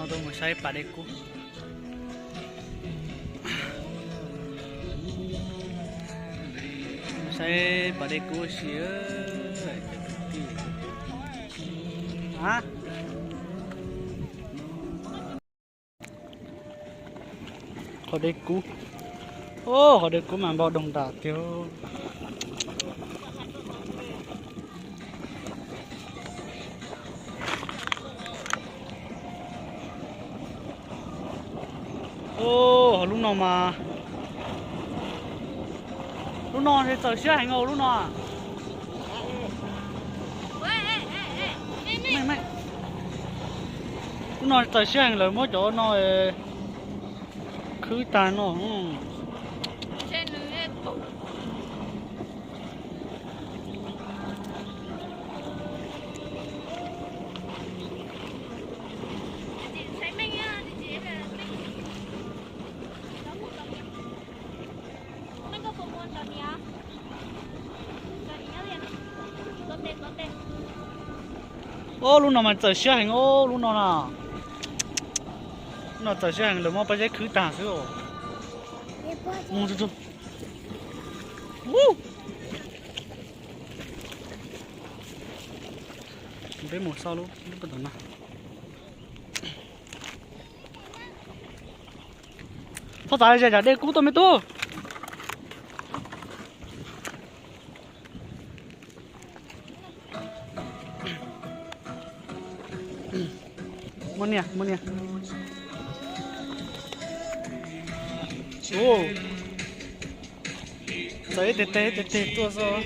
Tuaj mus saib pas dej kub. Saib pas dej kub si. Qhov dej kub. Qhov dej kub mas npau doog tas tiag. Lub no mas, lub no txawm siab heev os lub no. Lub no txawm siab heev, lawv muab cov no khwb tag no. Ob, lub no mas txawm siab heev os lub no na. Lub no txawm siab heev, lawv muab pob zeb khwb tag xwb. Peb mus xauj lub, lub tom no. Txhob txav ze, tsam dej kub tuaj me tub. Muab nias, muab nias. Txawm ib teg teg ib teg teg tuaj xwb.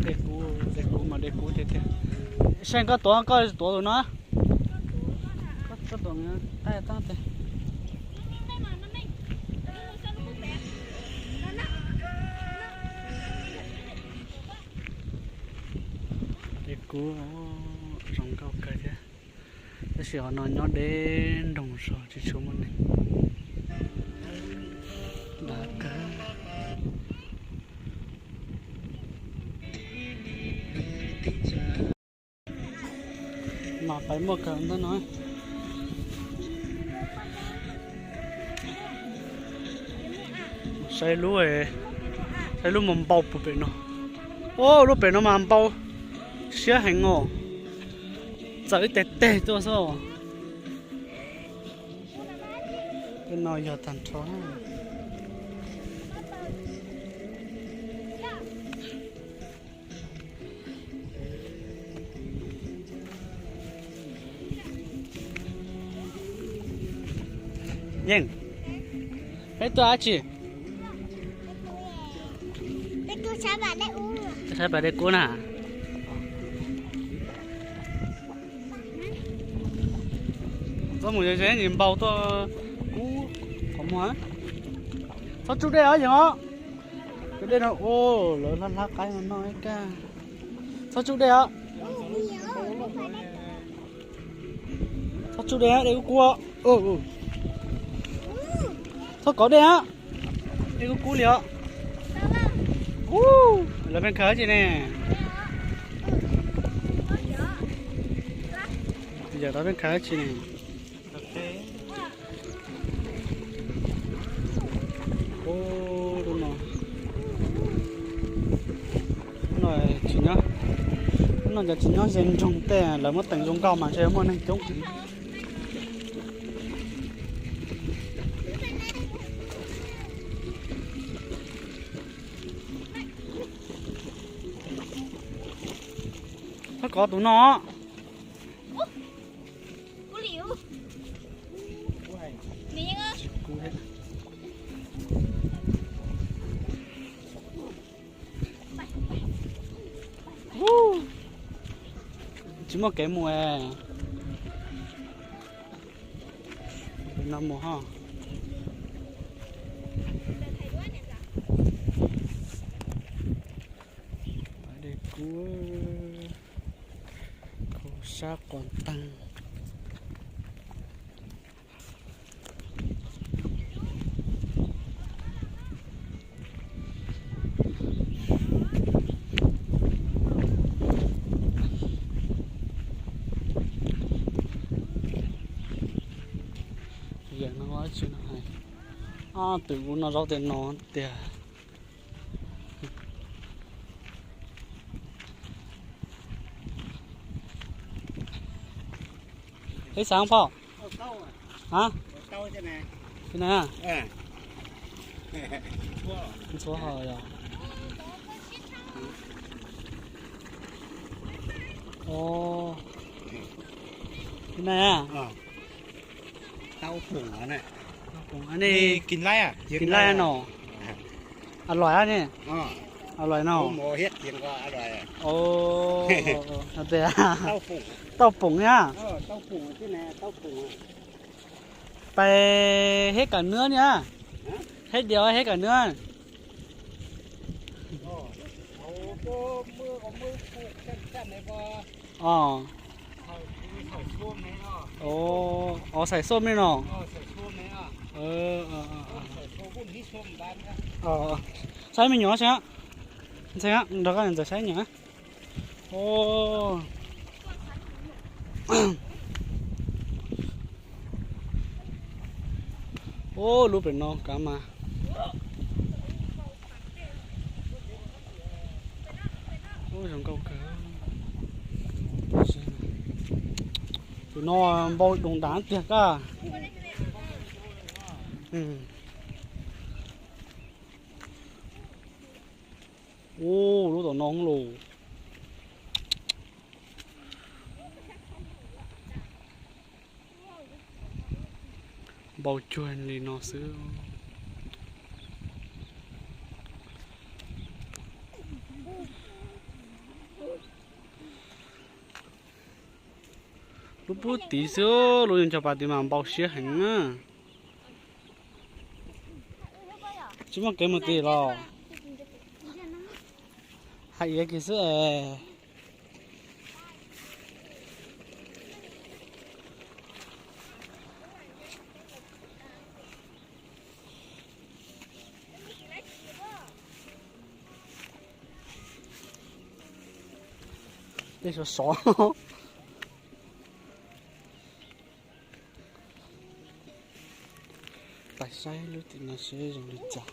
Dej kub, dej kub mas dej kub tiag tiag. Saib koj tuav, koj tuav tus no. Koj tuav, dej kub zoo nkauj kawg thiab. Tab sis hov no nyob deb nroog zog tsis tshua muaj neeg. Dav kawg. Mas pais muaj kawg ntawm no. Saib lub, saib lub mas npau puag pem no. Ub, lub pem no mas npau siab heev os. Txawm ib teg teg tuaj xwb. Tej no yog tag nrho. Yeej, peb tuaj dab tsi? Saib pas dej kub na. Txhob mus ze ze, npau tuaj kub qhov muag. Txhob tsuj dej os yeej os. Cov dej no, lawv hlab hlab qaib no noj ib kag. Txhob tsuj dej os. Txhob tsuj dej, dej kub kub. Txhob kov dej, dej kub kub li os. Lawv pheej khaws dab tsi ne? Yawm tau pheej khaws dab tsi ne? Lub no, lub no ces tsis nyob ze nroog tej, lawv muab teem zoo nkauj mas ntshe muaj neeg coob. Txhob kov tus no. Tsis muaj kev mus. No mus ho. Pas dej kub, khaub sab quav taag. Twm kuv no zaub tias no tiag. Peb xav phauj. Hab, ntxhua ho yog. Ov, na, kis laib no, a loim ne, a loim no. Tau poom na. Pais hib kam nwb ni, hib diav hib kam nwb. Ov, xaim xuam me no. Saib me nyuam, ntxhais, nrog koj niam ntxawm saib me nyuam. Ub, lub pem no kav mas. Zoo nkauj kawg. Tus no npau doos ntas tiag koj. Ub, lub tom no los. Npau cuag li no xwb. Lub pub tid xwb, lub cog pas tid mas npau siab heev na. Tsis muaj kev mus tim los. Hais iav kiag xwb es. Tej sov sov. Pais saib lub tim no seb zoo li cas.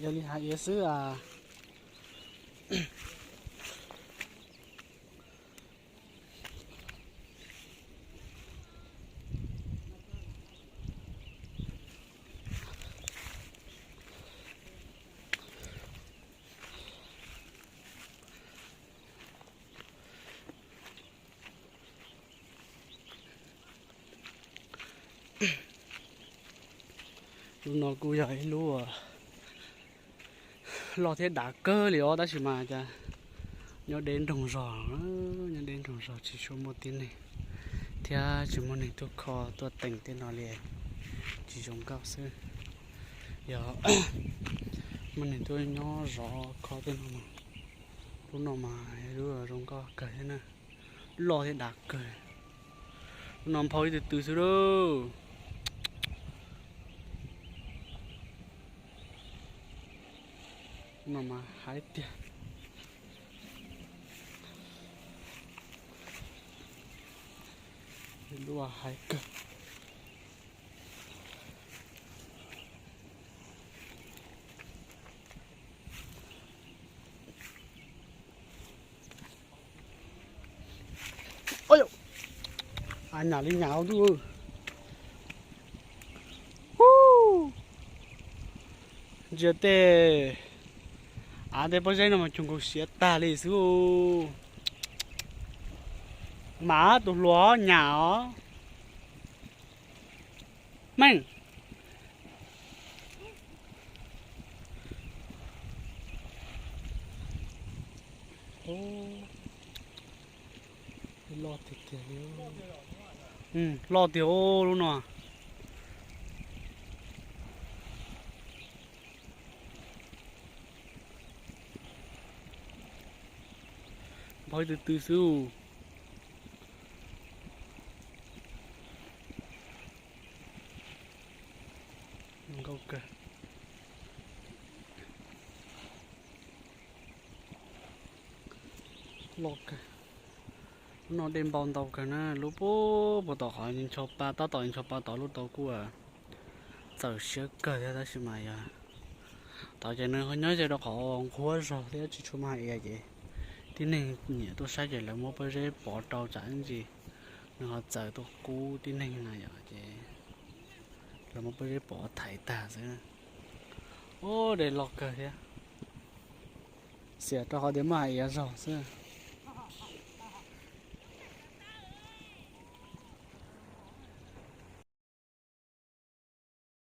Yog li hais iav xwb as. Lub no kuj yog ib lub loj thiab dav kawg li os, tab sis mas cas nyob deb nroog zog, nyob deb nroog zog tsis tshua muaj tib neeg, thiab tsis muaj neeg tuaj kho tuaj teem tej no li, tsis zoo nkauj xwb. Yog muaj neeg tuaj nyob zov kho tej no mas, lub no mas lub zoo nkauj kawg thiab na, loj thiab dav kawg. Lub no nphau ib tw tw xwb lauj. Lub no mas haib tiag. Lub haib kawg. Nyam li nyam ua ntuj. Ntsia tej av tej pob zeb no mas cuag nkaus siav tag li xwb. Mas tus hluas nyam os. Meej. Loj tiag tiag li. Loj tiag lub no. Nphau ib tw tw xwb. Zoo nkauj kawg. Loj kawg. Lub no dej npau ntau kawg na, lub puag tom qhov ncho pa, tab tom ncho pa tod lub tau kuj txaus siab kawg thiab tab sis mas yog tod ces nws ho nyob ze rau qhov nqhuab zog thiab tsis tshua muaj hais tias ces tib neeg nyiam tuaj saib ces lawv muab pob zeb pov rau tsam ntsis nws ho txaws tuaj kub tib neeg na yom, ces lawv muab pob zeb pov thaiv tag xwb. Ub, dej loj kawg thiab, xiam rau qhov tias muaj hais tias zog xwb.